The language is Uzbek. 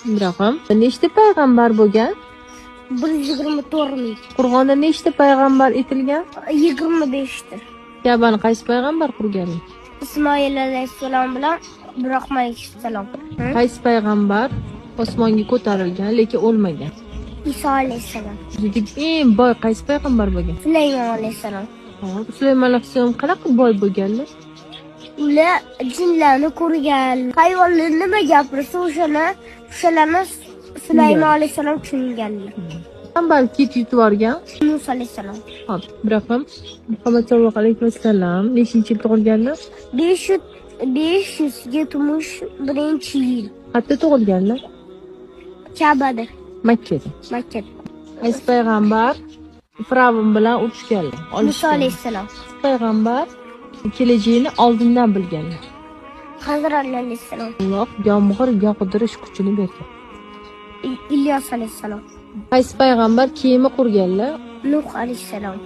Ibrohim. Nechta payg'ambar bo'lgan? 124 ming. Qur'onda nechta payg'ambar aytilgan? 25 ta. Kabani qaysi payg'ambar qurganlar? Ismoil alayhissalom bilan Ibrohim alayhissalom. Qaysi payg'ambar osmonga ko'tarilgan, lekin o'lmagan? Iso alayhissalom. Dunyodagi eng boy qaysi payg'ambar bo'lgan? Sulaymon alayhissalom. Hop, Sulaymon alayhissalom qanaqa boy bo'lganlar? Ular jinlarni ko'rgan. Hayvonlar nima gapirsa, o'shalarni Sulaymon alayhissalom tushunganlar. Payg'ambar kit yutib yuborgan. Musa alayhissalom. Hop, Ibrohim, Muhammad sallallohu alayhi vasallam nechinchi yil tug'ilganlar? 571-yil. Qayerda tug'ilganlar? Kabada. Makkada. Makkada. Qaysi payg'ambar Firavun bilan urushganlar? Musa Olishganlar. alayhissalom. Payg'ambar kelajagini oldindan bilganlar. Hazrat Ali alayhissalom. Alloh yomg'ir yog'dirish kuchini bergan. Ilyos alayhissalom. Qaysi payg'ambar kema qurganlar? Nuh alayhissalom.